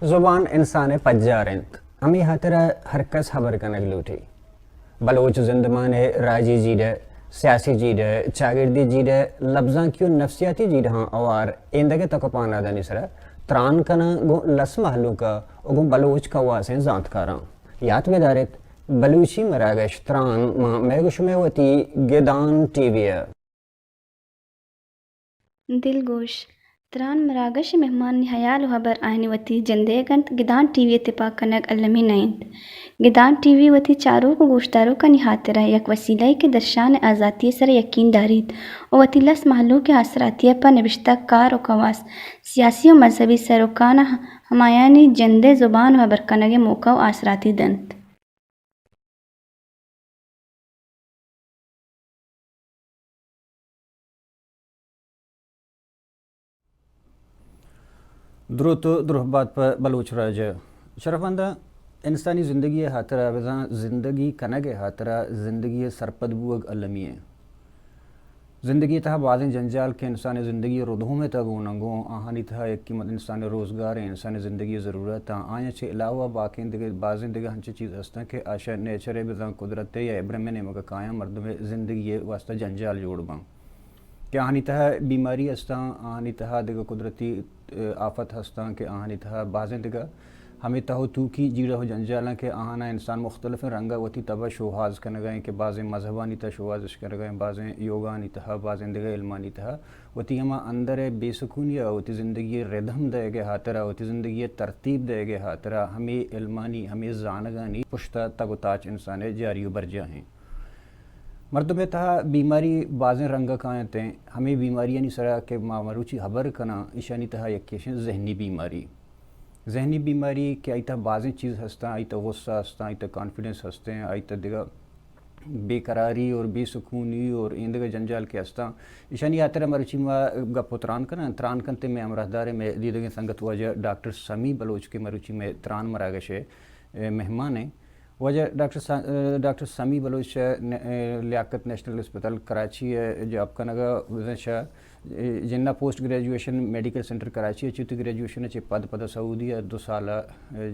زبان انسان ءِ پجار انت، ہمے ہاترا ہر کس ہبر کنگ لوٹی۔ بلوچ زندمان ءِ راجی جیڑہ، سیاسی جیڑہ، چاگردی جیڑہ، لبزانکی و نفسیاتی جیڑہاں اوار ایندگہ تک و پانادانی سرا تران کناں گوں لس مہلوک ءَ و گوں بلوچ کواسیں زانتکاراں۔ یات بداریت، بلوچی مراگش تران ماں مئے گوں شمئے وتی گدان ٹی وی ءَ۔ دلگوش، تران مراگش ءِ مہمانانی ہیال و ہبر آیانی وتی جندئیگ انت، گدان ٹی وی ءِ تپاک کنگ المی نہ انت۔ گدان ٹی وی وتی چاروک و گوشداروکانی ہاترا یک وسیلہ یے کہ درشان ءِ آزاتی ءِ سرا یکین داریت و وتی لس مہلوک ءِ آسراتی ءَ پہ نبشتہ کار و کواس، سیاسی و مذہبی سروکاناں ہمایانی جندئے زبان و ہبر کنگ ءِ موقع و آسراتی دنت۔ دروت و دروہ بات پہ بلوچ راج ءَ۔ شرفمنداں، انسانی زندگی ءِ ہاترا بزاں زندگی کنگ ءِ ہاترا زندگی ءِ سرپد بوگ المی ایں۔ زندگی ءِ تہا بازیں جنجال کہ انسان ءِ زندگی ءِ ردوم ءِ تہا گون انت، گوں آہانی تہا یکے مت انسان ءِ روزگار ءِ، انسان ءِ زندگی ءِ ضرورت آں، آیاں چہ علاوہ باقیں دگہ بازیں دگہ ہنچیں چیز ہستاں کہ آشا نیچر ءِ بزاں قدرت ءِ یا ابرم ءِ نیمگ ءَ کایاں مردم ءِ زندگی ءِ واستہ جنجال جوڑ باں کہ آہانی تہا بیماری ہستاں، آہانی تہا دگہ قدرتی، ءَ، آفت ہستاں کہ آہانی تہا بازیں دگہ ہمے تہ و توکی جیڑہ و جنجالاں کہ آہانا انسان مختلفیں رنگا وتی تب ءَ شوہاز کنگا ایں کہ بازیں مذہبانی تہا شوہاز اش کنگا ایں، بازیں یوگانی تہا، بازیں دگہ علمانی تہا وتی ہما اندر ءِ بے سکونی ءَ وتی زندگی ءِ ردم دئیگ ءِ ہاترا، وتی زندگی ءِ ترتیب دئیگ ءِ ہاترا ہمے علمانی، ہمے زانگانی پشت ءَ تگ و تاچ انسان ءِ جاری و برجاہ ایں۔ مردم ءِ تہا بیماری بازیں رنگ ءَ کاینت ایں۔ ہمے بیماریانی سرا کہ ما مروچی ہبر کناں، ایشانی تہا یکے اش ایں ذہنی بیماری۔ ذہنی بیماری کہ آئی تہا بازیں چیز ہستاں، آئی تہا غصہ ہستاں، آئی تہا کانفیڈنس ہستیں، آئی تہا دگہ بے قراری اور بے سکونی اور ایندگہ جنجال کہ ہستاں، ایشانی ہاترا مروچی ما گپ و تران کناں۔ تران کنت مئے ہمراہدار ایں مئے دیدگیں سنگت واجہ ڈاکٹر سمی بلوچ کہ مروچی مئے تران مراگش ءِ، اے، مہمان ایں۔ واجہ ڈاکٹر سا-، ڈاکٹر سمی بلوچ، اے، لیاقت نیشنل ہسپتال کراچی ءَ جاب کنگ ءَ بزاں شہ، اے، Jinnah post graduation medical centre Karachi ءَ چہ وتی گریجویشن ءَ چہ پد، پدا سعودی ءَ دو سال ءَ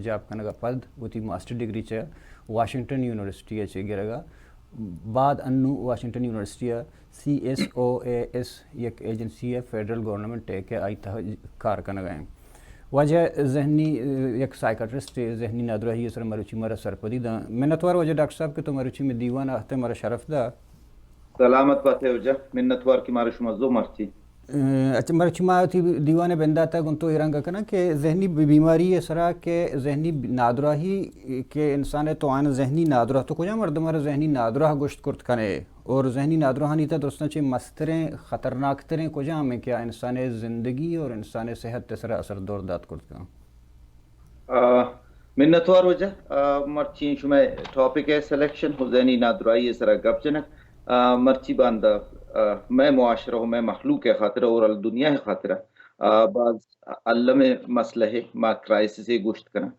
جاب کنگ ءَ پد وتی ماسٹر ڈگری چہ واشنگٹن یونیورسٹی ءَ چہ گرگ ءَ بعد انوں واشنگٹن یونیورسٹی ءَ C S O A S یک ایجنسی ءِ فیڈرل گورنمنٹ ءِ کہ آئی تہ کار کنگ ءَ ایں۔ واجہ ذہنی، یک سائیکاٹرسٹ ءِ، ذہنی نادراہی ءِ سر مروچی مارا سرپدی داں۔ منتوار واجہ ڈاکٹر صاحب کہ تو مروچی مئے دیوان ءَ آہتے مارا شرف دا۔ سلامت باتے واجہ، منتوار کہ مارا شما زو مرچی۔ اچھا، مروچی ما وتی دیوان ءَ بندات ءَ گوں تو اے رنگ ءَ کناں کہ ذہنی بی-، بیماری ءِ سرا کہ ذہنی بی-، نادراہی کہ انسان ءِ تو آن ذہنی نادراہ، تو کجا مردم ءَ ذہنی نادراہ گوشت کرت کنے؟ اور ذہنی نادراہانی تہ درستاں چہ مستریں، خطرناک تریں کجام ایں کہ آ انسان ءِ زندگی اور انسان ءِ صحت ءِ سرا اثر دور دات کرت کن؟ آ، منتوار واجہ، آ، مرچی شمئے ٹاپک ءِ سلیکشن ہو ذہنی نادراہی ءِ سرا گپ جنگ۔ آ، مرچی باندا، آ، مئے معاشرہ و مئے مخلوق ءِ خاطرا اور الدنیا ءِ خاطرا، آ، باز الم ءِ مسئلہ ءِ ما کرائسس ءِ گوشت کناں۔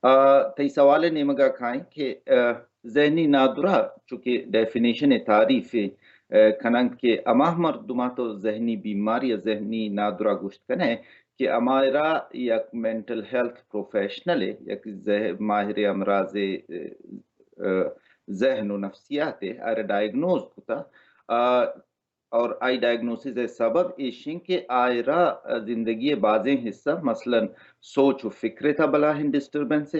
آ، تئی سوال ءِ نیمگا کائیں کہ، آ، ذہنی نادراہ چونکہ ڈیفینیشن ءِ تعریف ءِ، آ، کننت کہ ہما مردماں تو ذہنی بیمار یا ذہنی نادراہ گوشت کنے کہ ہمارا یک مینٹل ہیلتھ پروفیشنل ءِ، یک ذہ-، ماہر امراض، آ، آ، ذہن و نفسیات ءِ آئرا ڈائگنوز کتا، آ، اور آئی ڈائگنوسس ءِ سبب ایش انت کہ آئرا زندگی ءِ بازیں حصہ، مثلاً سوچ و فکر ءِ تہا بلاہیں ڈسٹربنس،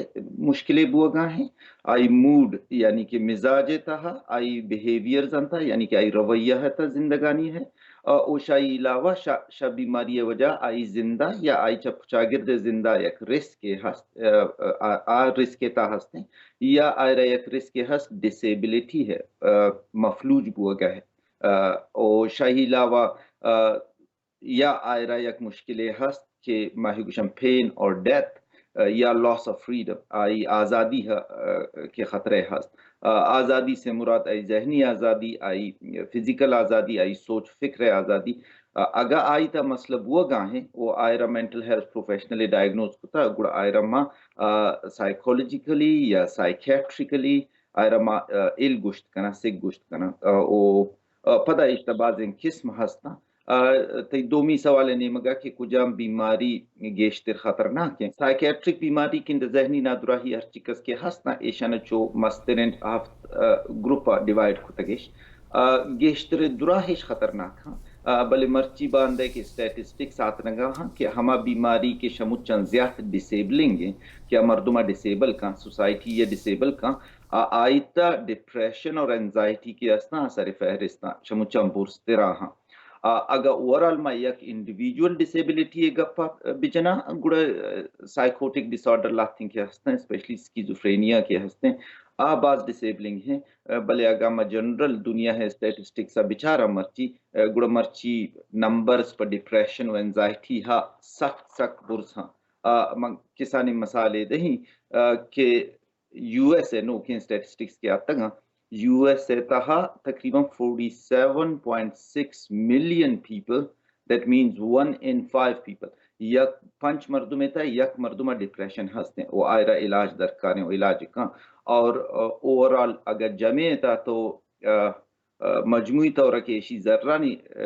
مشکلے بوگا ہیں، آئی موڈ یعنی کہ مزاج ءِ تہا، آئی بیہیویئرز انت، یعنی کہ آئی رویہ ءِ تہا زندگانی ہے، ء، او شاہی علاوہ شہ، شہ بیماری ء وجہ آئی زندہ یا آئی چہ پچاگرد ء زندہ یک رسکے ہست، ء، ء، آ، آ رسکے تا ہستیں یا آئرا یک رسکے ہست ڈسیبلٹی ہے، ء، مفلوج بوگا ہے۔ ء، او شاہی علاوہ، ء، یا آئرا یک مشکلے ہست کہ ماہی گوشن پین اور ڈیتھ، ء، یا لاس آف فریڈم، آئی آزادی ہ-، ء، کے خطرے ہست۔ ء، آزادی سے مراد آئی ذہنی آزادی، آئی فزیکل آزادی، آئی سوچ فکر آزادی۔ ء، اگا آئی تا مسئلہ بوگا ہیں، وہ آئرا مینٹل ہیلتھ پروفیشنل ڈائگنوز کتا، گڑا آئرا ما، ء، سائیکولوجیکلی یا سائیکیٹریکلی آئرا ما، ء، ال گوشت کنا، سک گوشت کنا۔ ء، او، ء، پدا اشتا بازیں قسم ہستاں۔ ء، تئی دومی سوال ء نیمگا کہ کجام بیماری گیشتر خطرناک ہیں؟ سائیکیٹرک بیماری کہ ذہنی نادراہی ہر چی کس کہ ہستاں، ایشان چو مسترین ہفت، ء، گروپ ء ڈیوائیڈ کتگش۔ ء، گیشتر دراہش خطرناک ہاں۔ ء، بلے مرچی باندے کہ اسٹیٹسٹکس آتنگا ہاں کہ ہما بیماری کہ شموچاں زیات ڈسیبلنگ ہیں، کہ مردم ڈسیبل کاں، سوسائٹی یا ڈسیبل کاں، آ، آئی تا ڈپریشن اور اینزائٹی کہ ہستاں، آ سر فہرستاں، شموچاں برزترا ہاں۔ آ، اگہ اوورآل ما یک انڈیویجول ڈسیبلٹی ء گپ ء بجناں، گڑا، ء، سائیکوٹک ڈس آرڈر لہتیں کہ ہستیں، اسپیشلی سکیزوفرینیا کہ ہستیں، آ باز ڈسیبلنگ ہیں۔ ء، بلے اگہ ما جنرل دنیا ء اسٹیٹسٹکس ء بچاراں مرچی، ء، گڑا مرچی نمبرز پہ ڈپریشن و اینزائٹی ہا سخت سخت برز ہاں۔ ء، من کسانی مثالے دہیں، ء، کہ یو ایس ء نوکیں اسٹیٹسٹکس کہ آتگاں، یو ایس ء تہا تقریباً forty seven point six million people, that means one in five people, یک پنچ مردم ء تہا یک مردم ء ڈپریشن ہستیں و آئرا علاج درکاریں و علاج کن۔ اور، آ، اوورآل اگر جمع ء تہا تو، آ، آ، مجموعی طور ء کہ ایشی زرانی، آ،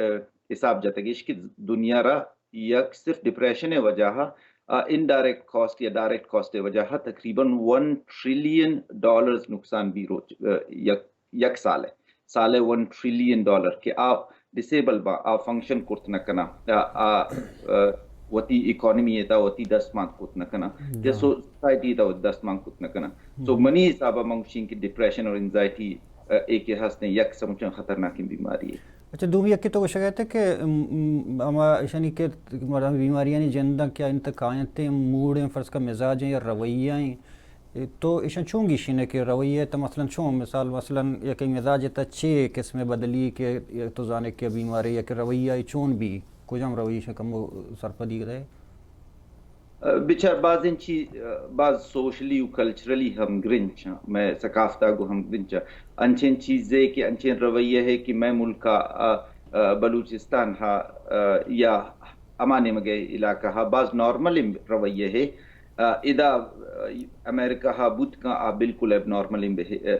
حساب جتگیش کہ دنیا را یک صرف ڈپریشن ء وجہ ء، آ، انڈائریکٹ کاسٹ یا ڈائریکٹ کاسٹ ء وجہ ء تقریباً ون ٹریلین ڈالرز نقصان بی روچ، آ، یک، یک سال ء، سال ء ون ٹریلین ڈالر کہ آ ڈسیبل با، آ فنکشن کرت نہ کنا، آ، آ، آ، وتی اکانومی ء تا وتی دست مان کرت نہ کنا، یا سوسائٹی ء تا وتی دست مان کرت نہ کنا۔ سو منی حساب ء من گوشیں کہ ڈپریشن اور اینزائٹی ء، اے کہ ہستیں یک سمجھاں خطرناکیں بیماری ہے۔ اچھا، دومی یکے تو گوشگ ء کہ، م، م، ہما ایشانی کہ مردم بیماریانی جنداں کہ انت کاینت، موڈ ہیں، فرض کا مزاج ہیں یا رویہ ہیں، اے تو ایشان چون گیشین ہے کہ رویہ تو مثلاً چون، مثال، مثلاً یک مزاج تا چے قسم بدلی کہ تو زانے کہ بیماری یا کہ رویہ چون بھی، کجام رویہ شان کمو سرپدی دے؟ بچار بازیں چیز، باز سوشلی و کلچرلی ہم گرنچ، مئے ثقافتا گو ہم گرنچ۔ انچیں چیزے کہ انچیں رویہ ہے کہ مئے ملکا، آ، آ، بلوچستان ہا، آ، یا ہما نیمگے علاقہ ہا باز نارمل رویہ ہے۔ آ، ادا، آ، امریکہ ہا بوت کن آ بالکل ایب نارمل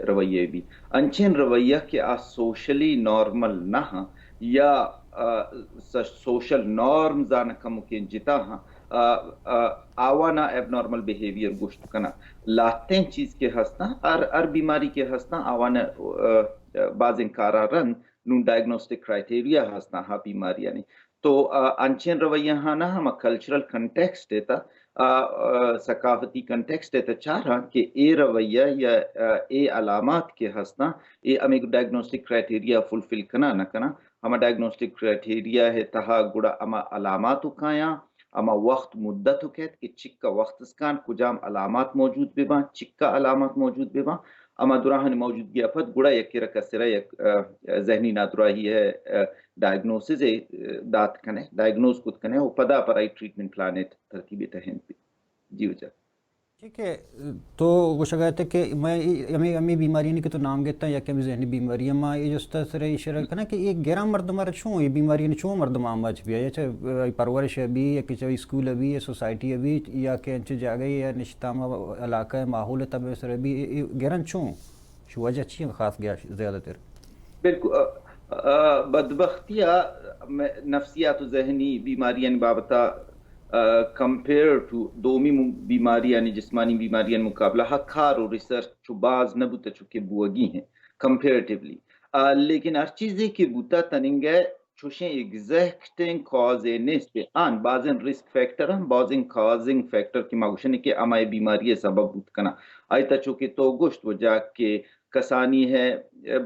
رویہ بھی۔ انچیں رویہ کہ آ سوشلی نارمل نہ ہاں یا، آ، س-، سوشل نارمز آن کمکیں جتا ہاں۔ آ، آ، آوانا ایب نارمل بیہیویئر گوشت کناں۔ لہتیں چیز کہ ہستاں، ہر، ہر بیماری کہ ہستاں، آوانا، آ، بازیں کارا رند نوں ڈائگنوسٹک کرائٹیریا ہستاں ہا بیماریانی۔ تو، آ، انچیں رویہ ہانا ہما کلچرل کنٹیکسٹ ء تا، آ، آ، ثقافتی کنٹیکسٹ ء تا چاراں کہ اے رویہ یا، آ، اے علامات کہ ہستاں، اے ہمیں ڈائگنوسٹک کرائٹیریا فلفل کنا نہ کنا۔ ہما ڈائگنوسٹک کرائٹیریا ء تہا گڑا ہما علامات و کایاں، ہما وخت مدت و کیت کہ چکا وخت اسکان کجام علامات موجود بباں، چکا علامات موجود بباں، ہما دراہانی موجودگی ء پد گڑا یکے را کسرا یک، آ، ذہنی نادراہی ء، آ، ڈائگنوسز ء، آ، دات کنے، ڈائگنوز کت کنے و پدا پر آئی ٹریٹمنٹ پلان ء ترتیب ء تہینت بیت۔ جی وجہ۔ ٹھیک ہے، تو گوشگ ء ات کہ مئے ہمے، ہمے بیماریانی کہ تو نام گتاں یا کہ ہمے ذہنی بیماری، ما اے جست ء سر ء اشارہ کناں کہ اے گراں مردم ء را چون، اے بیماری چون مردم آماچ بیا، یا چہ پرورش ء بی، یا کہ چہ اسکول ء بی، یا سوسائٹی ء بی، یا کہ انچو جاگہ یا نشتام علاقہ ماحول تب سر ء بی، اے، اے گراں چون؟ شو وجہ چی خاص گیا زیادہ تر؟ بالکل، آ، آ، بدبختی آ، م-، نفسیات و ذہنی بیماریانی بابتا، آ، کمپیئر ٹو دومی م-، بیماریانی، جسمانی بیماریانی مقابلہ ہا کار و ریسرچ چو باز نہ بوتہ چو کہ بوگی ہیں کمپیئرٹیولی۔ آ، لیکن ہر چیزے کہ بوتہ تننگہ چوشیں ایگزیکٹیں کازے نیست۔ آن بازیں رسک فیکٹر ہم، بازیں کازنگ فیکٹر کہ ما گوشنے کہ ہمائی بیماری سبب بوت کنا۔ آئی تا چو کہ تو گوشت وجہ کہ کسانی ہے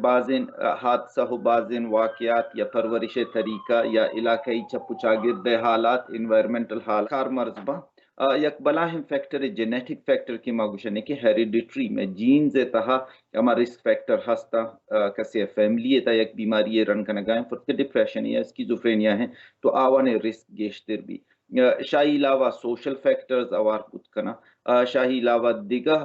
بازیں حادثہ و بازیں واقعات یا پرورش طریقہ یا علاقائی چپ و چاگرد حالات، انوائرمنٹل حال، کار مرز با۔ آ، یک بلاہیں فیکٹر، جینیٹک فیکٹر کہ ما گوشنے کہ ہیریڈیٹری میں جینز تہا ہما رسک فیکٹر ہستا، آ، کسے فیملی تا یک بیماری رن کنگا ہیں، فرض کہ ڈپریشن یا اسکیزوفرینیا ہیں، تو آوانے رسک گیشتر بی۔ آ، شاہی علاوہ سوشل فیکٹرز اوار بوت کنا۔ آ، شاہی علاوہ دگہ،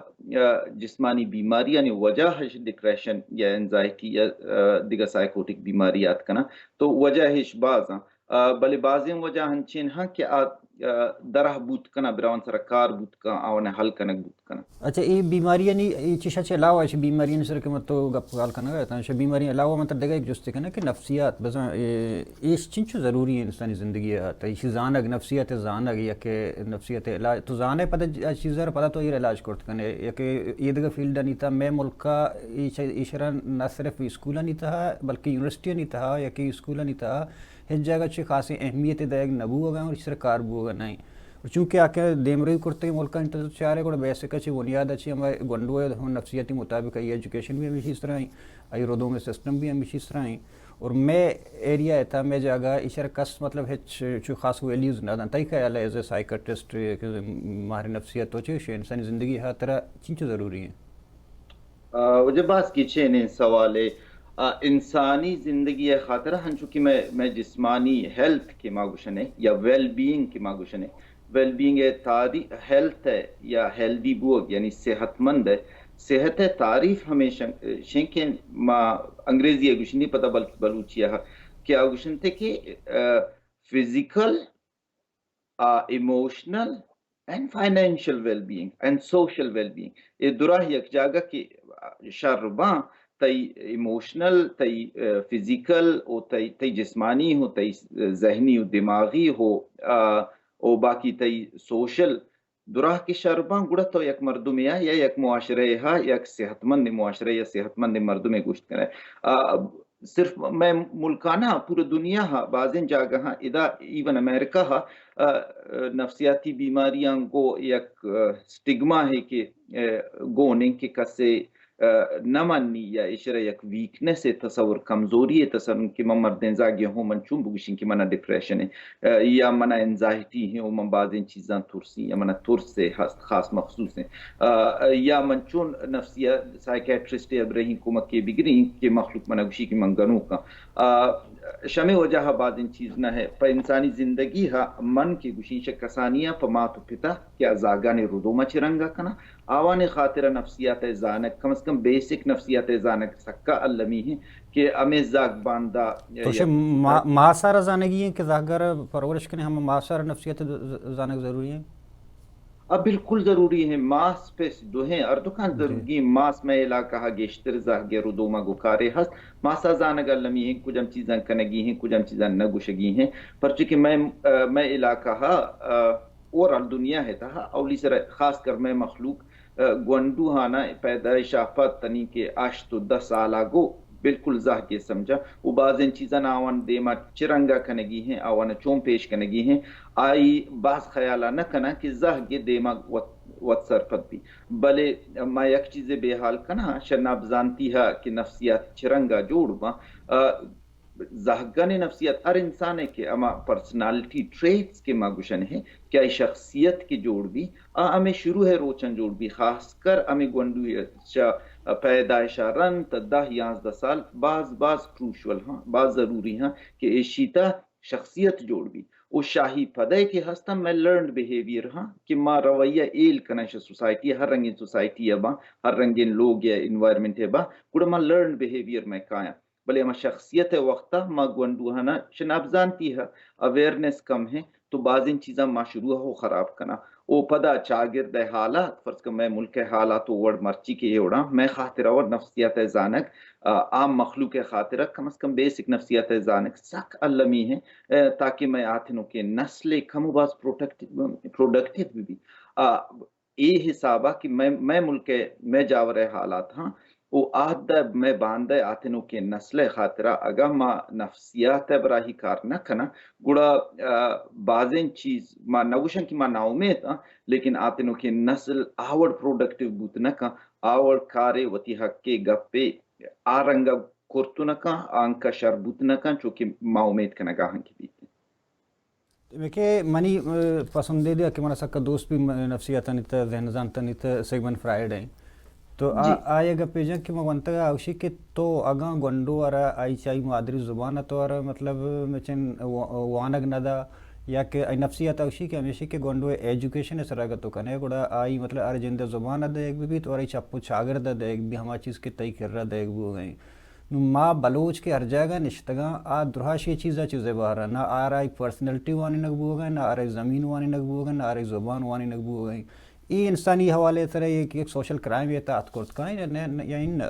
آ، جسمانی بیماریانی وجہ ہش ڈپریشن یا اینزائٹی یا، آ، دگہ سائیکوٹک بیماری آت کنا۔ تو وجہ ہش باز آ، بلے بازیں وجہ ہنچین ہاں کہ آ، آ، درہ بوت کنا، براون سرا کار بوت کنا، آوانے حل کنگ بوت کنا۔ اچھا، اے بیماریانی، اے چشا چہ علاوہ، اش بیماریانی سر کہ من تو گپ گال کنگا اتاں، اش بیماری علاوہ من تر دگہ ایک جستے کناں کہ نفسیات، بزاں اے، ایش چنچو ضروری ہے انسانی زندگی ہے، تا ایشی زانگ، نفسیات زانگ یا کہ نفسیات علاج، تو زانے پدا ج-، چیزا پدا تو ایر علاج کرت کنے، یا کہ یہ دگہ فیلڈ نہیں تا، میں ملکا ایش-، ایشرا نہ صرف اسکولانی تہا، بلکہ یونیورسٹیانی تہا یا کہ اسکولانی تہا ہچ جاگہ چہ خاصیں اہمیت دئیگ نہ بوگا اور اس طرح کار بوگا نہیں۔ اور چونکہ آ کہ دیمروی کرتے ملکانی تہا چارے گڑا بیسک چہ بنیاد چہ ہمارے گونڈو ہے، ہم نفسیاتی مطابق آئی ایجوکیشن بھی ہمیشی اس طرح ہیں، آئی ردوم سسٹم بھی ہمیشی اس طرح ہیں۔ اور میں ایریا ہے تھا، میں جاگہ ایشر کس مطلب ہچ چو خاص ویلیوز نہ دن۔ تئی خیال ہے ایز اے سائیکٹرسٹ کہ ماہر نفسیات تو چے انسانی زندگی ہاترا چنچو ضروری ہیں؟ آ، وجہ باز گچینیں سوالے۔ آ، انسانی زندگی ء خاطر ہنچو کہ میں، میں جسمانی ہیلتھ کہ ما گوشنے یا ویل بینگ کہ ما گوشنے، ویل بینگ ء تعریف، ہیلتھ ء یا ہیلدی بوگ یعنی صحت مند ء، صحت ء تعریف ہمیشہ شیں کہ ما انگریزی ء گوشنی پتہ بلکہ بلوچی ء کہ آ گوشنتے کہ، آ، فزیکل، آ، emotional and financial well being and social well being, اے دراہ یک جاگہ کہ شر باں، تئی ایموشنل، تئی، آ، فزیکل و تئی، تئی جسمانی ہو، تئی ذہنی و دماغی ہو، آ، و باقی تئی سوشل دراہ کہ شر باں، گڑا تو یک مردمے ء یا یک معاشرہ ء یک صحت مند معاشرہ یا صحت مند مردمے گوشت کنئے۔ آ، صرف مئے ملکانا پورا دنیا ء بازیں جاگہاں ادا ایون امریکہ ء، آ، نفسیاتی بیماریاں گو یک، آ، سٹگما ہے کہ، آ، گون انت کہ کسے، آ، نہ منی یا ایشرا یک ویکنس ء تصور، کمزوری ء تصور کہ من مردین زاگے ہوں من چون بگوشیں کہ منا ڈپریشن ہے، آ، یا منا اینزائٹی ہے و من بازیں چیزاں ترسی یا منا ترس ہے ہست خاص مخصوص ہے۔ آ، یا من چون نفسیات سائیکیٹرسٹ ء ابرہیں کمکے بگریں کہ مخلوق منا گوشی کہ من گنوکاں۔ آ، شمے وجہ ء بازیں چیز نہ ہے۔ پہ انسانی زندگی ء من کہ گوشیں شہ کسانی ء پہ مات و پتا کہ آ زاگانی ردوم ء چہ رنگ ء کناں، آوانی خاطر ء نفسیات ء زانگ، کم از کم بیسک نفسیات ء زانگ سکا المی ہیں کہ ہمیں زاگ باندا تو شے ما-، ماسار زانگی ہیں کہ زاگر پرورش کنے ہم ماسار نفسیات ز-، زانگ ضروری ہیں؟ آ، بالکل ضروری ہیں۔ ماس پس دوہیں ہر دکان جی۔ ضروری ہیں۔ ماس میں علاقہ ہا گیشتر زاگ ء ردوما گو کارے ہست۔ ماسا زانگ المی ہیں، کجم چیزاں کنگی ہیں، کجم چیزاں نہ گوشگی ہیں۔ پرچہ کہ میں، آ، میں علاقہ ہا، آ، اوورآل دنیا ہے تہا اولی سر خاص کر میں مخلوق، آ، گونڈو ہانا پیدائش آ پد تنی کہ ہشت و دہ سال آ گو بالکل زہگے سمجھا و بازیں چیزاں آوان دیما چہ رنگا کنگی ہیں، آوان چون پیش کنگی ہیں، آئی باز خیالا نہ کناں کہ زہگے دیما وت، وت سرپد بی۔ بلے ما یک چیزے بے حال کناں، شہ نبزانتی ہا کہ نفسیات چہ رنگا جوڑ باں، آ، زہگانی نفسیات ہر انسانے کہ ہما پرسنالٹی ٹریٹس کہ ما گوشن ہے کہ آئی شخصیت کہ جوڑ بی، آ ہمیں شروع ہے روچن جوڑ بی، خاص کر ہمیں گونڈو چہ پیدائش ء رند تا دہ یازدہ سال باز، باز کروشل ہاں، باز ضروری ہاں کہ ایشی تا شخصیت جوڑ بی۔ او شاہی پدے کہ ہستاں میں لرنڈ بیہیویئر ہاں کہ ما رویہ ایل کناں شہ سوسائٹی، ہر رنگیں سوسائٹی ء باں، ہر رنگیں لوگ یا انوائرمنٹ ء باں، گڑا ما لرنڈ بیہیویئر میں کایاں۔ بلے ہما شخصیت ء وخت ء ما گونڈوہاں شہ نبزانتی ء اویئرنس کم ہیں، تو بازیں چیزاں ما شروع ہو خراب کناں۔ او پدا چاگرد ء حالات، فرض کن مئے ملک ء حالات و وڑ مرچی کہ اے وڑاں، مئے خاطر ء وڑ نفسیات ء زانگ، آ، عام مخلوق ء خاطر ء کم از کم بیسک نفسیات ء زانگ سک المی ہیں، آ، تاکہ مئے آتنوکیں نسل کم و باز پروٹیکٹ-، پروڈکٹیو بہ بی۔ آ، اے حساب ء کہ مئے، مئے ملک ء مئے جاور ء حالات ہاں، و آ حد ء مئے باندا آتنوکیں نسل ء خاطرا اگاں ما نفسیات ء براہی کار نہ کناں، گڑا، آ، بازیں چیز ما نہ گوشاں کہ ما ناامید آں، لیکن آتنوکیں نسل آ وڑ پروڈکٹیو بوت نہ کن، آ وڑ کارے وتی حق ء گپے آ رنگ ء کرت نہ کن، آنکہ شر بوت نہ کن، چو کہ ما امید کنگا ہاں کہ بیت۔ کہ منی، اه، پسندیدہ کہ منا سکا دوست بھی م-، نفسیاتانی تہ، ذہن زانتانی تہ سیگمنڈ فرائیڈ ہیں۔ تو آ، جی۔ آئی گپے جن کہ ما ونتگا اوشی کہ تو اگاں گونڈو ارا آئی چائی مادری زبان تو ارا مطلب مچن و-، وانگ ندا یا کہ آئی نفسیات اوشی کہ ہمیشی کہ گونڈو ایجوکیشن سرا گتو کنے گڑا آئی مطلب ہر جند زبان دیگ بھی بیت اور آئی چپ و چاگرد دیگ بھی ہما چیز کہ تئی کرا دیگ بو گئیں۔ نوں ما بلوچ کہ ہر جاگہ نشتگاں، آ دراش اے چیزا چہ زبہر انت، نہ آرا اے پرسنلٹی وانینگ بوگا، نہ آرا اے زمین وانینگ بوگا، نہ آرا اے زبان وانینگ بوگا۔ اے انسانی حوالے سرا یک، یک سوشل کرائم اے تہ اتک کرت کائیں نہ، نہ، یا انہ؟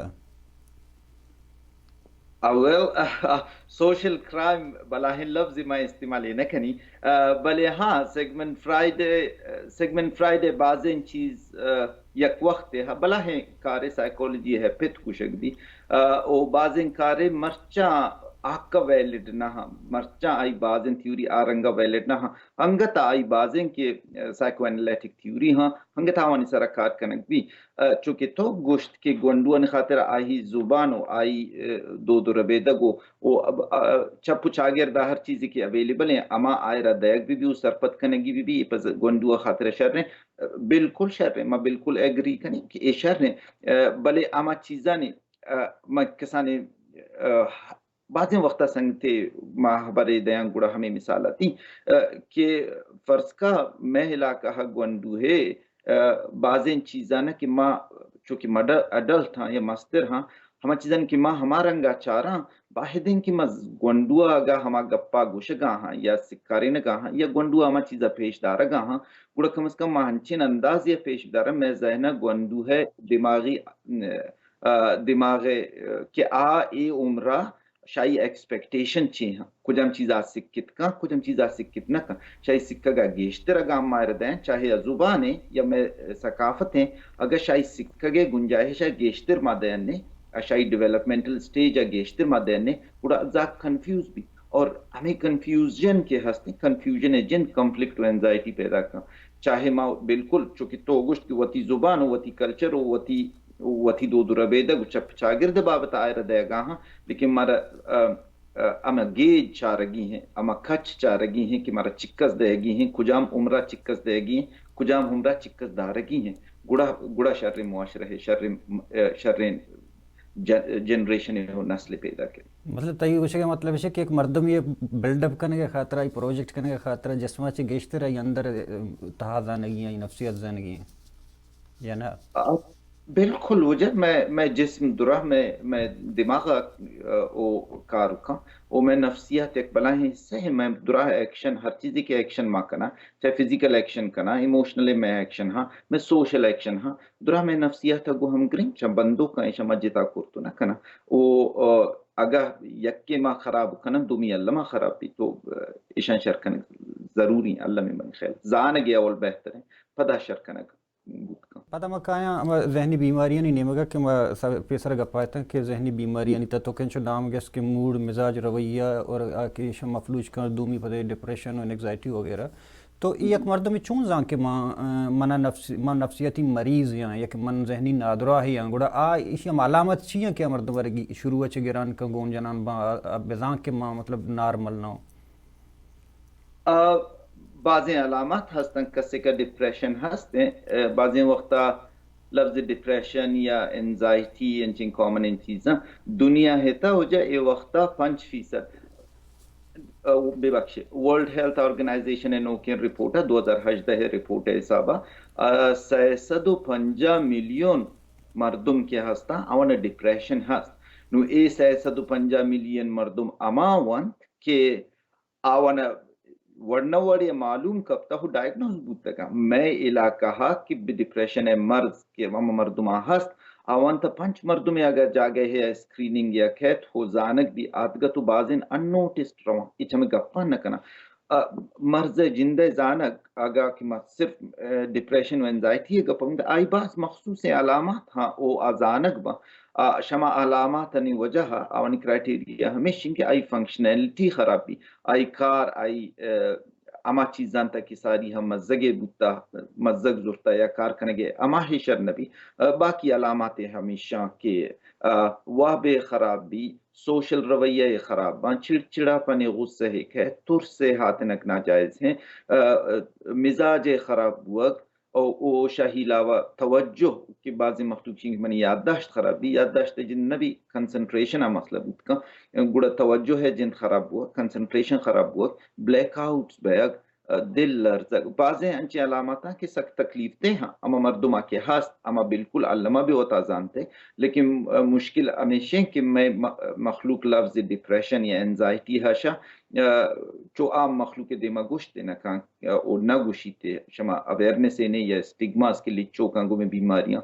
آ، ویل، سوشل کرائم بلاہیں لفظے ما استعمال اے نہ کنی۔ آ، بلے ہاں، سیگمنڈ فرائیڈ، سیگمنڈ فرائیڈ بازیں چیز، آ، یک وخت ء بلاہیں کارے سائیکولوجی ء پت کشگ بی، آ، او بازیں کارے مرچاں آکہ ویلڈ نہ ہاں، مرچاں آئی بازیں تھیوری آ رنگا ویلڈ نہ ہاں، انگت آئی بازیں کہ، آ، سائیکو انالیٹک تھیوری ہاں، انگت آوانی سرا کار کنگ بی۔ آ، چونکہ تو گوشت کہ گونڈوانی خاطر آئی زبان و آئی، آ، دود و ربیدگ و، و، آ، چپ و چاگرد ہر چیزے کہ اویلیبل ہیں، اما آئرا دیگ بی بی و سرپد کنگی بی بی، پس گونڈو خاطر شر ہیں۔ بالکل شر ہیں، ما بالکل ایگری کنیں کہ اے شر ہیں، آ، بلے ہما چیزانی، آ، ما کسانی، آ، بازیں وقتا سنگتے ما حبرے دیاں گڑا ہمیں مثال آتی، آ، کہ فرض کا مئے علاقہ گونڈو ہے، آ، بازیں چیزانا کہ ما چونکہ مڈ-، اڈلٹ ہاں یا مستر ہاں، ہما چیزاں کہ ما ہما رنگا چاراں، باہدیں کہ ما گونڈو ء اگاں ہما گپا گوشگا ہاں یا سکارینگا ہاں یا گونڈو ء ہما چیزا پیش دارگا ہاں، گڑا کم از کم ما انچین اندازے ء پیش بداراں، مئے ذہن ء گونڈو ء دماغی، آ، دماغ ء کہ آ اے عمرا شاہی ایکسپیکٹیشن چی ہاں، کجام چیزا سکت کن، کجام چیزا سکت نہ کن، شاہی سکگا گیشتر اگاں ما ایر دیں، چاہے ء زبان ء یا مئے ثقافت ء، اگاں شاہی سکگ ء گنجائش ء گیشتر ما دیں، اشائی ڈیولپمنٹل سٹیج ء گیشتر ما دین نے، گڑا زاک کنفیوز بی۔ اور ہمیں کنفیوژن کہ ہستیں، کنفیوژن ء جند کنفلکٹ و اینزائٹی پیدا کن۔ چاہے ما بالکل، چونکہ تو گوشت کہ وتی زبان و وتی کلچر و وتی، وتی دود و ربیدگ و چپ چاگرد بابت آئرہ دئیگا ہاں، لیکن مارا، آ، آ، ہمے گیج چارگی ہیں، ہما کچ چارگی ہیں کہ مارا چکس دئیگی ہیں، کجام عمرا چکس دئیگی ہیں، کجام عمرا چکس دارگی ہیں۔ گڑا، گڑا شریں معاشرہ ہے، شریں، آ، شریں ج-، جنریشن و نسل پیدا کرے۔ مطلب، تئی گوشگ ء مطلب ہے کہ یک مردم یہ بلڈ اپ کنگ ء خاطر، ای پروجیکٹ کنگ ء خاطر، جسم ء چہ گیشتر ای اندر، اه، تہا زانگی ہیں، نفسیات زانگی ہیں، یا نہ؟ آ، بالکل، وجہ میں، میں جسم درا میں، میں دماغ ء، اه، او کار کن، او میں نفسیات یک بلاہیں سہ، میں درا ایکشن، ہر چیزی کے ایکشن ما کنا، چاہے فزیکل ایکشن کنا، ایموشنل میں ایکشن ہاں، میں سوشل ایکشن ہاں، درا مئے نفسیات ء گوں ہمگرنچ آں، بندوک آں، ایشاں ما جتا کرت نہ کناں۔ او، آ، اگاں یکے ما خراب کناں، دومی الما خراب بیت، تو، آ، ایشاں شر کنگ ضروری ہیں، المی منی خیال۔ زانگ ء اول بہتر ہیں، پدا شر کنگ بوت کن۔ پدا ما کایاں ہما ذہنی بیماریانی نیمگا کہ ما س-، پیسر گپا اتاں کہ ذہنی بیماریانی تہ تو کنچو نام گس کہ موڈ، مزاج، رویہ اور آ کہ ایشاں مفلوج کن، دومی پدے ڈپریشن و اینگزائٹی وغیرہ۔ تو اے یک مردمے چون زان کہ ما، اه، منا نفس-، ما نفسیاتی مریض یاں یا کہ من ذہنی نادراہی آں، گڑا آ ایشی ہم علامت چی ہیں کہ آ مردم ورگی شروع چہ گران کن گون جنان با، آ، آ بزان کہ ما مطلب نارمل نہ ہوں؟ آ، بازیں علامات ہستن، کسے کا ڈپریشن ہست ہیں، آ، بازیں وقتا لفظ ڈپریشن یا انزائٹی انچیں کامن ان چیزاں دنیا ہے تا ہو جا اے وقتا پنچ فیصد ء، ببخشے، ورلڈ ہیلتھ آرگنائزیشن ء نوکیں رپورٹ ء، دو ہزار ہژدہ ء رپورٹ ء حساب ء، ء، سئے سد و پنجاہ ملین مردم کہ ہستاں، آوان ء ڈپریشن ہست۔ نوں اے سئے سد و پنجاہ ملین مردم ہما ونت کہ آوان ء وڑ نہ وڑے معلوم کپتہ و ڈائگنوز بوتگاں۔ مئے علاقہ ء کہ بہ ڈپریشن ء مرض کہ ہما مردماں ہست، آوان تہ پنچ مردمے اگہ جاگہے ء اسکریننگ یا کیت، ہو زانگ بی آتگت و بازین اننوٹسڈ رواں، اچ ہمے گپاں نہ کناں۔ مرض ءِ جند ءِ زانگ، اگاں کہ ما صرف ڈپریشن و انزائٹی ءِ گپ ءَ بند، آئی باز مخصوصیں علامات ہاں او آ زانگ باں۔ آ شما علامات آنی وجہ ءَ آوانی کرائٹیریا ہمیش انت کہ آئی فنکشنلٹی خراب بی، آئی کار، آئی ہما چیزاں تہ کہ ساری ہم مزگے بوتا، مزگ زرتا یا کار کنگے ہما ہی شر نبی۔ باقی علامات ہمیشاں کہ وہب خراب بی، سوشل رویہ خراب باں، چڑچڑاپن، غصہ کہ، ترس ہاتنک ناجائز ہیں، مزاج خراب بوگ، او او شاہی علاوہ توجہ کہ بعضی مخلوق چین کہ منی یادداشت خراب بی، یادداشت جند نبی، کنسنٹریشن آ مسئلہ بوت کن، گڑا توجہ جند خراب بوگ، کنسنٹریشن خراب بوگ، بلیک آؤٹس بیگ، دل لرزگ، بازیں انچیں علاماتاں کہ سک تکلیف دہ ہاں، ہما مردما کہ ہست، ہما بالکل الما بہ وتا زانتے، لیکن مشکل ہمیشیں کہ مئے مخلوق لفظ ڈپریشن یا انزائٹی ہشا چو عام مخلوق دیما گوشت نہ کن او نہ گوشیتے، شما اویئرنس نے یا اسٹگماس کہ لچوکاں گومے بیماریاں،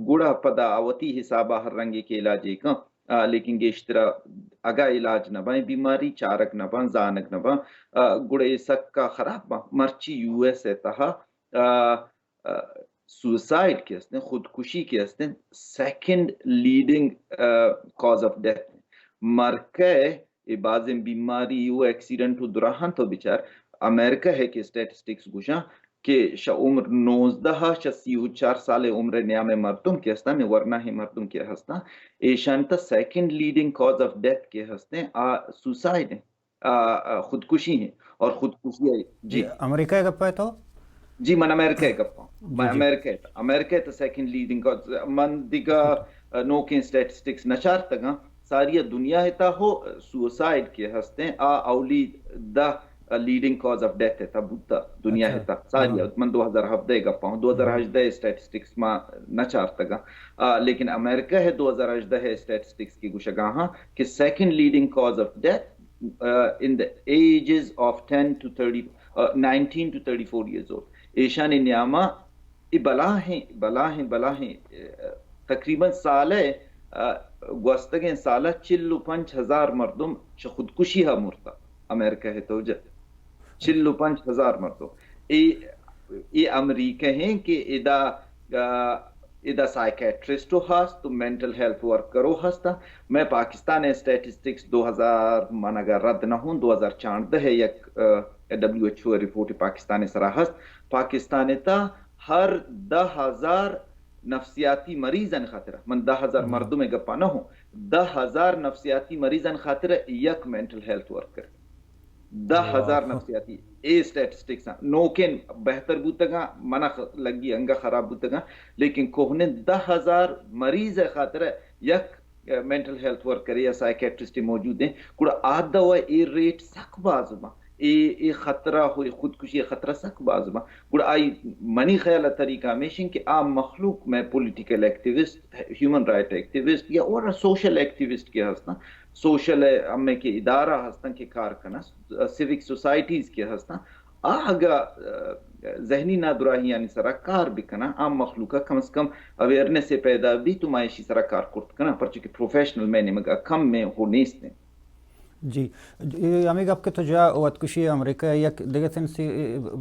گڑا پدا آ وتی حسابا ہر رنگے کہ علاج کن، لیکن گیشترا اگا علاج نہ باں، بیماری چارگ نہ باں، زانگ نہ باں، گڑا اے سکا خراب باں۔ مرچی یو ایس ءِ تہا سوسائڈ کہ ہستیں، خودکشی کہ ہستیں، second leading cause of death. مرکہ اے بازیں بیماری و ایکسیڈنٹ و دراہاں تو بچار، امریکہ ہے کہ اسٹیٹسٹکس گوشاں کہ شہ عمر نوزدہ شہ سی و چار سال عمر نیام مردم کہ ہستاں، میں ورنا ہے مردم کہ ہستاں، ایشان تا second leading cause of death کہ ہستیں آ سوسائڈ ہیں، خودکشی ہیں۔ اور خودکشی ہے، جی۔ امریکہ گپ ہے تو؟ جی، من امریکہ گپ ہوں۔ من جی، جی۔ امریکہ، امریکہ تو سیکنڈ لیڈنگ کاز، من دیگا نوکیں اسٹیٹسٹکس نہ چارتگاں۔ ساری دنیا ہے تا ہو سوسائڈ کے ہستیں آ اولی دہ لیڈنگ کاز آف ڈیتھ ہے تا بوتا دنیا ہے تا۔ ساری، من دو ہزار ہفدہ گپا ہوں، دو ہزار ہژدہ اسٹیٹسٹکس ما نہ چارتگا۔ لیکن امریکہ ہے دو ہزار ہژدہ ہے اسٹیٹسٹکس کی گوشگا ہاں کہ second leading cause of death in the ages of ten to thirty, nineteen to thirty four years old, ایشانی نیاما اے بلاہیں، بلاہیں، بلاہیں، تقریباً سالے، گوستگیں سالہ چل و پنچ ہزار مردم چہ خودکشی ہا مرتا۔ امریکہ ہے تو جا چل و پنچ ہزار مردم۔ اے، اے امریکہ ہیں کہ ادا، ادا سائیکیٹرسٹ ہست و مینٹل ہیلتھ ورکر ہستا۔ میں پاکستان اسٹیٹسٹکس دو ہزار، من اگر رد نہ ہوں، دو ہزار چاردہ ہے یک W H O report Pakistan سرا ہست۔ پاکستان تا ہر دہ ہزار نفسیاتی مریضن خاطر، من دہ ہزار مردم گپا نہ ہوں، دہ ہزار نفسیاتی مریضن خاطر یک مینٹل ہیلتھ ورکر۔ دہ ہزار نفسیاتی، اے اسٹیٹسٹکس ہیں۔ نوکیں بہتر بوتگاں، منا لگی انگا خراب بوتگاں، لیکن کوہنیں دہ ہزار مریض خاطر یک مینٹل ہیلتھ ورکر یا سائیکیٹرسٹ موجود ہیں۔ گڑا آ دوا اے ریٹ سک باز باں۔ اے، اے خطرہ ہو، اے خودکشی خطرہ سک باز باں۔ گڑا آئی منی خیال طریقہ ہمیشیں کہ عام مخلوق میں political activist, human right activist یا اور سوشل ایکٹیوسٹ کے ہستاں، سوشل ہمیں کے ادارہ ہستاں کہ کار کناں، سیوک سوسائٹیز کے ہستاں، آ اگا ذہنی نادراہیانی سرا کار بکناں، عام مخلوقا کم از کم اویئرنس پیدا بی تو ما ایشی سرا کار کرت کناں، پرچہ کہ پروفیشنل میں نمگا کم میں ہو نیست ہیں۔ جی، اے ہمے گپ کہ تو جا وتکشی امریکہ یک دگہ سنسی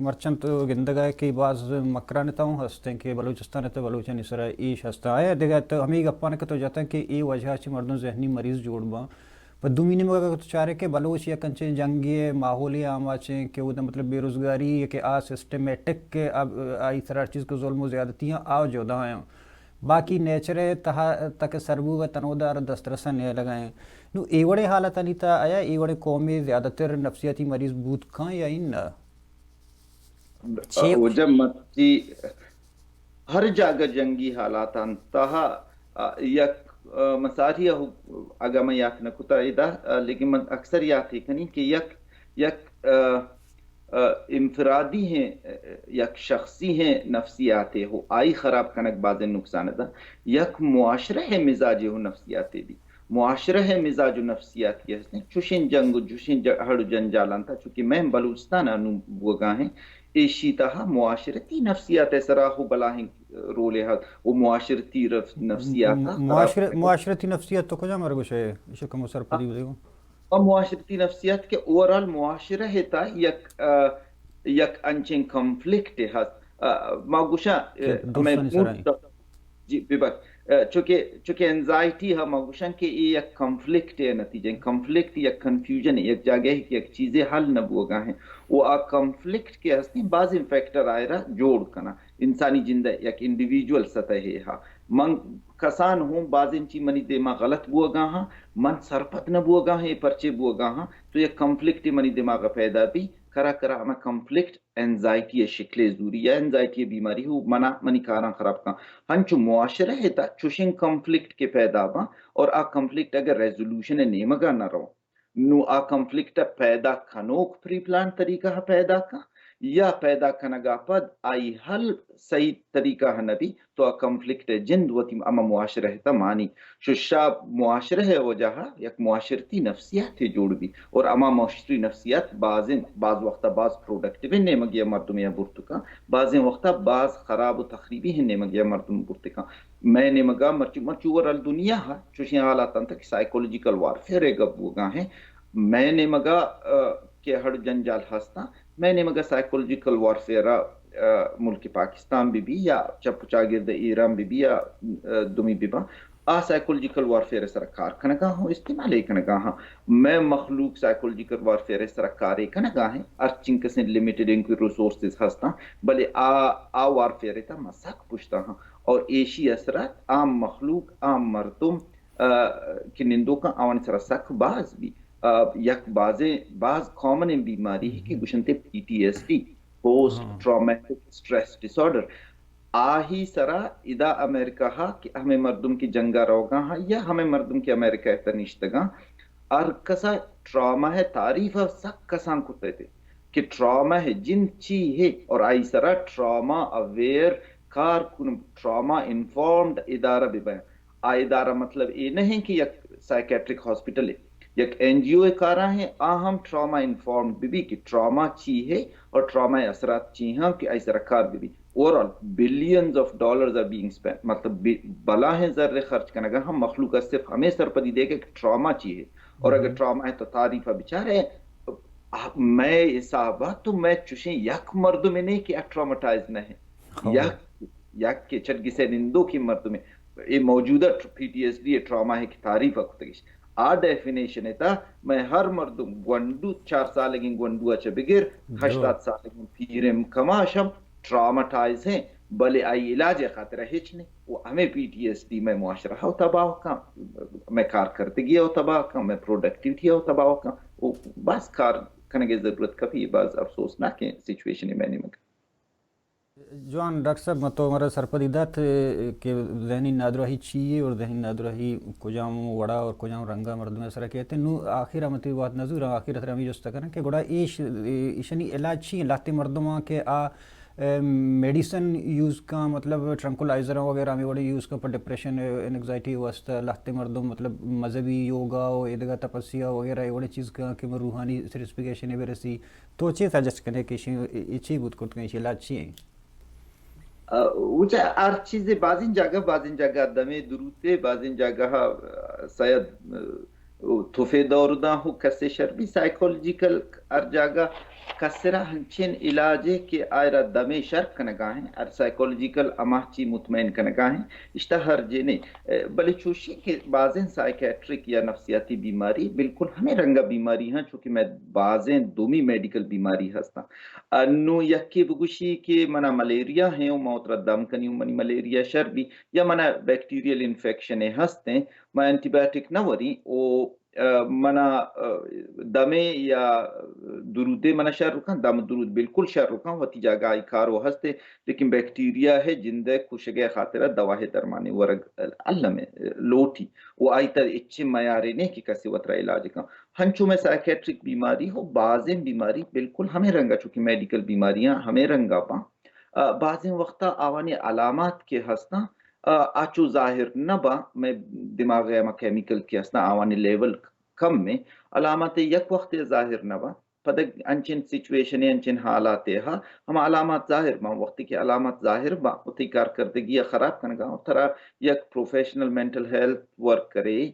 مرچنت گندگا ہے کہ باز مکران تاؤں ہستیں کہ بلوچستان تو بلوچانی سرا ایش ہستاں۔ آیا دگہ تو ہمے گپان کہ تو جاتاں کہ اے وجہ چہ مردم ذہنی مریض جوڑ باں۔ پہ دومی نیمگ ء تو چارے کہ بلوچ یک انچیں جنگی ماحولے آماچیں کہ اودا مطلب بے روزگاری کہ آ سسٹمیٹک کہ آئی سرا ہر چیز کہ ظلم و زیادتی ہیں آ جدا ہیں۔ باقی نیچر ء تہا تک سربوگ ء تنودار دسترس ء نیلگ ء انت۔ نوں اے وڑیں حالتانی تہا آیا اے وڑیں قومے زیادہ تر نفسیاتی مریض بوت کن یا اناں؟ چے؟ وجہ مرچی ہر جاگہ جنگی حالاتان تہا، آ، یک، آ، مساری ء اگاں من یات نہ کتا ادا، آ، لیکن من اکثر یات کنی کہ یک، یک، آ، آ، انفرادی ہیں، آ، یک شخصی ہیں نفسیاتے ہو، آئی خراب کنگ بازیں نقصان دا۔ یک معاشرہ ہے مزاجے ہو نفسیاتے بھی۔ معاشرہ ہے مزاج و نفسیات کے ہستیں۔ چوشیں جنگ و چوشیں ج-، ہڑ و جنجالان تا، چونکہ میں بلوچستان انو بوگا ہیں، ایشی تہا معاشرتی نفسیات سرا ہو بلاہیں رولے ہست و معاشرتی رف-، نفسیات م-، معاشر-، معاشرتی نفسیات تو کجا مر گوشے؟ ایشی کمو سرپدی بدے گو۔ و معاشرتی نفسیات کہ اوورآل معاشرہ ءِ تہا یک، آ، یک انچیں کنفلکٹ ہست۔ آ، ما گوشاں، آ، کہ ہمیں دوستانی سرا موڈ ایں۔ جی، ببخش۔ آ، چونکہ، چونکہ اینزائٹی ہم ما گوشاں کہ اے یک کنفلکٹ ءِ نتیجہ ایں۔ کنفلکٹ یک کنفیوژن ایں، یک جاگہ کہ یک چیزے حل نہ بوگا ایں۔ و آ کنفلکٹ کہ ہستیں، بازیں فیکٹر آئرا جوڑ کناں۔ انسانی جند ءِ یک انڈیویجول سطح ءَ ہا۔ من کسان ہوں، بازیں چی منی دیما غلط بوگا ہاں، من سرپد نہ بوگا ہاں، اے پرچے بوگا ہاں، تو یک کنفلکٹ منی دماغ ءَ پیدا بی، کرا کرا ہما کنفلکٹ اینزائٹی ءِ شکلے زوری یا اینزائٹی ءِ بیماری ہو منا منی کاراں خراب کن۔ ہنچو معاشرہ ءِ تہا چوشیں کنفلکٹ کہ پیدا باں اور آ کنفلکٹ اگر ریزولوشن ءِ نیمگا نہ رو، نوں آ کنفلکٹ ءَ پیدا کنوک پری پلان طریقہ ءَ پیدا کن یا پیدا کنگا پد آئی حل صحیح طریقہ ءَ نہ بی تو آ کنفلکٹ ءِ جند وتی ہما معاشرہ ءِ تہا مانی۔ ششا معاشرہ ءِ وجہ ءَ یک معاشرتی نفسیاتے جوڑ بی اور ہما معاشرتی نفسیات بازیں، باز وقتا باز پروڈکٹیو نیمگے ءَ مردمے ءَ برت کن، بازیں وقتا باز خراب و تخریبی نیمگے ءَ مردم برت کن۔ مئے نیمگا مرچی، مرچی اوورآل دنیا ءَ چوشیں حالات انت کہ سائیکولوجیکل وارفیئر ءِ گپ بوگا ایں۔ مئے نیمگا، آ، کہ ہڑ جنجال ہستاں، مئے نیمگا سائیکولوجیکل وارفیئر ءَ، آ، ملک پاکستان بہ بی یا چپ و چاگرد ایران بہ بی یا، آ، دومی بہ باں، آ سائیکولوجیکل وارفیئر ءِ سرا کار کنگا ہوں، استعمال ءَ کنگا ہاں۔ مئے مخلوق سائیکولوجیکل وارفیئر ءِ سرا کارے کنگا ایں، ہر چنکسیں لمیٹڈ انکو ریسورسز ہستاں، بلے آ، آ وارفیئر ءِ تہا ما سک پشتا ہاں۔ اور ایشی اثرات عام مخلوق، عام مردم، آ، کہ نندوکاں آوانی سرا سک باز بی۔ آ، یک بازیں، باز کامنیں بیماری کہ گوشنتے P T S D, post traumatic stress dis order. آہی سرا ادا امریکہ ہا کہ ہمیں مردم کہ جنگا روگا ہاں یا ہمیں مردم کہ امریکہ ءِ تہا نشتگاں، ہر کسا ٹراما ءِ تعریف ءَ سک کسان کتے تے کہ ٹراما ءِ جند چی ہے اور آئی سرا ٹراما اویئر کارکن، ٹراما انفارمڈ ادارہ بہ بیں۔ آ ادارہ مطلب اے نہ ایں کہ یک سائیکیٹرک ہاسپٹل ہے، یک این جی او ءِ کارا ایں، آ ہم ٹراما انفارمڈ بہ بی کہ ٹراما چی ہے اور ٹراما ءِ اثرات چی ہیں کہ آئی سرا کار بہ بی۔ Overall billions of dollars are being spend, مطلب بی-، بلاہیں زر خرچ کنگا ہم مخلوق ءَ صرف ہمیں سرپدی دے کہ ٹراما چی ہے اور اگر ٹراما ہے تو تعریف ءَ بچارے، مئے حساب ءَ تو مئے چوشیں یک مردم نہیں کہ ٹراماٹائز نہ ہے۔ یک، یک کہ چٹ گسے نندوکیں مردم ہے۔ اے موجودہ پی ٹی ایس ڈی ءِ ٹراما ہے کہ تعریف ءَ کتگش۔ آ ڈیفینیشن ءِ تہا مئے ہر مردم گونڈو، چار سالگیں گونڈو ءَ چہ بگر ہشتاد سالگیں پیریں کماش ہم ٹراماٹائز ہیں، بلے آئی علاج ءِ خاطر ءَ ہچ نہیں۔ و ہمیں پی ٹی ایس ڈی مئے معاشرہ ءَ تباہ کن، مئے کارکردگی ءَ تباہ کن، مئے پروڈکٹیوٹی ءَ تباہ کن۔ و بس کار کنگے ضرورت کپی، بس افسوسناکیں سچویشن ہے مئے نیمگ۔ جوان ڈاکٹر صاحب، من تو مارا سرپدی دات، اے، کہ ذہنی نادراہی چی ہے اور ذہنی نادراہی کجام وڑا اور کجام رنگا مردم سرا کیت۔ نو آخر ءَ من تئی وات نزوراں، آخر ءَ ترا ہمے جست کناں کہ گڑا ایش، اے، ایشانی علاج چی ہیں؟ لہتے مردماں کہ آ، اے، میڈیسن یوز کن، مطلب ٹرنکولائزر وغیرہ ہمے وڑے یوز کن پر ڈپریشن، اینگزائٹی واسطہ، لہتے مردم مطلب مذہبی یوگا و ایدگا تپسیا وغیرہ اے وڑے چیز کن کہ من روحانی سیٹسفیکیشن برسی۔ تو چے سجسٹ کنے کہ ایشی، اے چے بوت کرت کن، ایشی علاج چی ہیں؟ آ، وچ ہر چیزے بازیں جاگہ، بازیں جاگہ دمے دروتے، بازیں جاگہ، آ، سید، آ، توفے دور داں ہو کسے شر بی۔ سائیکولوجیکل ہر جاگہ کسرا ہنچین علاجے کہ آئرا دمے شر کنگا ہیں، ہر سائیکولوجیکل ہما چی مطمئن کنگا ہیں، اشتا ہر جنے۔ اے، بلے چوشی کہ بازیں سائیکیٹرک یا نفسیاتی بیماری بالکل ہمیں رنگا بیماری ہیں، چونکہ میں بازیں دومی میڈیکل بیماری ہستاں۔ انو یکے بگوشی کہ منا ملیریا ہیں و ما اترا دم کنی و منی ملیریا شر بی، یا منا بیکٹیریل انفیکشن ہستیں، ما اینٹی بایوٹک نہ وری و، آ، منا، آ، دمے یا درودے منا شر کن، دم درود بالکل شر کن، وتی جاگہ آئی کارو ہستے، لیکن بیکٹیریا ہے جندے کشگے خاطرہ دوا ہے درمانی ورگ الم لوٹی و آئی تر اچے میارے نے کہ کسی وترا علاج کن۔ ہنچو میں سائیکیٹرک بیماری ہو، بازیں بیماری بالکل ہمیں رنگا، چونکہ میڈیکل بیماریاں ہمیں رنگا پاں۔ آ، بازیں وقتا آوانی علامات کہ ہستاں، آ، آ چو ظاہر نہ باں، میں دماغ ء ہما کیمیکل کہ ہستاں، آوانی لیول کم میں، علامات یک وقت ظاہر نہ باں۔ پدا انچن سچویشن، انچن حالات ہا، ہما علامات ظاہر باں۔ وقتی کہ علامات ظاہر باں، وتی کارکردگی خراب کنگا، ترا یک پروفیشنل مینٹل ہیلتھ ورکرے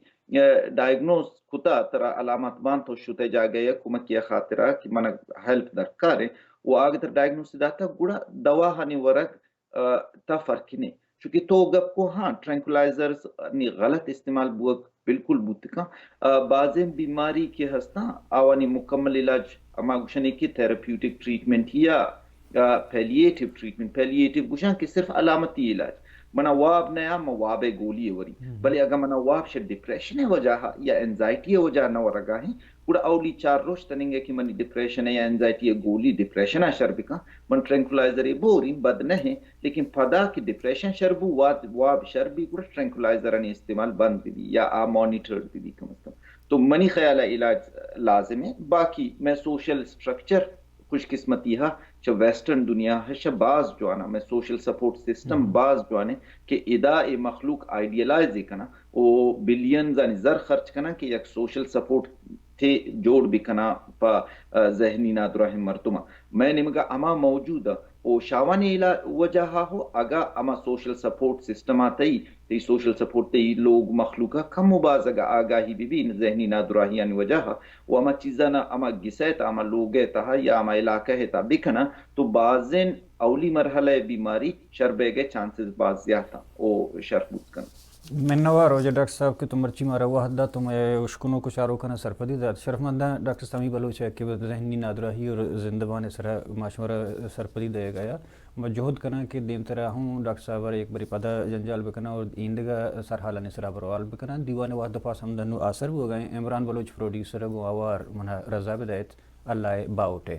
ڈائگنوز کتا، ترا علامت بان، تو شتے جاگہ یا کمکی خاطرا کہ من ہیلپ درکار ہے، و آگے تر ڈائگنوز داتا، گڑا دواہانی ورگ تا فرق نے، چونکہ تو گپ کو، ہاں، ٹرینکولائزرز نی غلط استعمال بوگ بالکل بوت کن۔ بازیں بیماری کہ ہستاں، آوانی مکمل علاج، ہما گوشنے کہ تھراپیوٹک ٹریٹمنٹ یا پیلیٹیو ٹریٹمنٹ، پیلیٹیو گوشاں کہ صرف علامتی علاج، منا واب نیا، من واب گولی وری۔ بلے اگا منا واب شہ ڈپریشن وجہ یا اینزائٹی وجہ نہ ورگا ہیں، گڑا اولی چار روچ تننگے کہ منی ڈپریشن یا اینزائٹی گولی ڈپریشن شر بکن، من ٹرینکولائزر بوریں، بد نہ ہیں، لیکن پدا کہ ڈپریشن شر بو، واب، واب شر بی، گڑا ٹرینکولائزرانی استعمال بند بی یا آ مانیٹرڈ بی کم از کم۔ تو منی خیال علاج لازم ہے۔ باقی میں سوشل اسٹرکچر خوش قسمتی ہا چہ ویسٹرن دنیا ہا شہ باز جوانا، میں سوشل سپورٹ سسٹم باز جوانے کہ ادا اے مخلوق آئیڈیلائز کناں او بلینز آنی زر خرچ کناں کہ یک سوشل سپورٹ تے جوڑ بکناں پہ ذہنی نادراہیں مردماں۔ میں نمگا ہما موجود او شاوانی علا-، وجہ ہا ہو، اگا ہما سوشل سپورٹ سسٹم آ تئی، تئی سوشل سپورٹ تئی لوگ مخلوق کم و باز اگا آگاہی بی بی ذہنی نادراہیانی وجہ ہا، و ہما چیزانا ہما گسے تا، ہما لوگے تہا یا ہما علاقہ تا بکناں، تو بازیں اولی مرحلہ بیماری شر بیگے چانسز باز زیادہ او شر بوت کن۔ منوار واجہ ڈاکٹر صاحب کہ تو مرچی مارا وہد دات، تو مئے اشکنوک و چاروکانا سرپدی دات۔ شرفمنداں ڈاکٹر سامی بلوچ ہے کہ ذہنی نادراہی اور زندبان سرا ما شمارا سرپدی دے گیا۔ ما جہد کناں کہ دیمترا ہوں ڈاکٹر صاحب را یک بری پدا جنجال بکناں اور ایندگا سرحالانی سرا بروال بکناں۔ دیوان وہد پاس ہم دنو آسر بوگا ہیں۔ عمران بلوچ پروڈیوسر گوں آوار منا رضا بدایت۔ اللہ باوٹے۔